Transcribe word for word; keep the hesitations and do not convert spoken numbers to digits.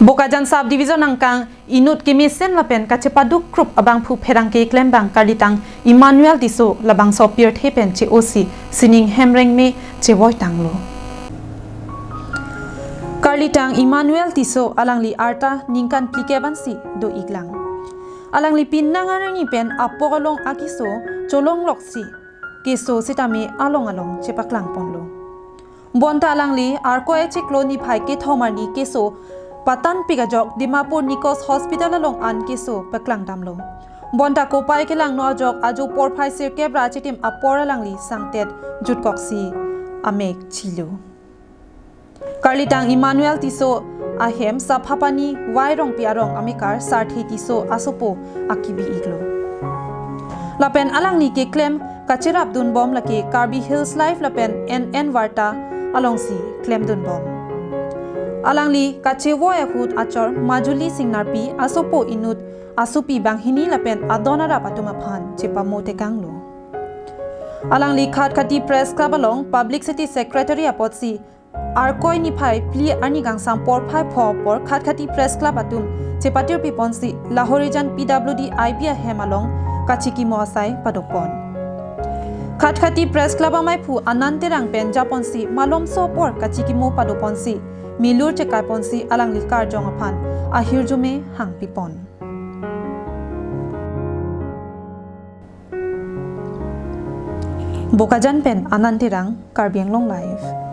Bokajan Sub Division angkang inut kemesen lapen kachepaduk krup abangphu pherangke klembang Karlitang Emmanuel Tisso labangso pirthe pen che-osi sining hemreng me chevoi tanglo. Karlitang Emmanuel Tisso alangli arta ningkan phlikep ansi do-iklang. Alangli pinang arni pen apok along akeso cholongloksi keso sitame along along chepaklang ponlo. Bonta alangli Arkoi achiklo niphai kethom arni keso patanpik ajok Dimapur Nikos Hospital along an keso paklang damlo. Bonta kopai kelangno ajok ajo porphai sirkep ra achitim apor alangli sangtet jutkoksi amek chilo. Karlitang Emmanuel Tisso ahem Saphapani Wai Rongpi arong amekar Sarthe Tisso asopo akibi-iklo. Lapen alangli keklem kacherapdunbom lake Karbi Hills Live lapen N N Warta alongsi klemdunbom. Alangli kachevoi ahut achor Majuli Singnarpi asopo inut asopi banghini lapen adon arap atum aphan chepamo tekanglo. Alangli Khatkhati Press Club along Publicity Secretary apotsi Arkoi niphai phli arni kangsam porphai pho apor Khatkhati Press Club atum chepatirpi ponsi Lahorijan P W D I B ahem along kachikimo asai padopon. Khatkhati Press Club amaiphu Anand Terang pen japonsi malomso apor kachikimo padoponsi milur chekai ponsi alangli karjong aphan ahirjume hangpipon. Bokajan pen Anand Terang, Karbi Anglong Live.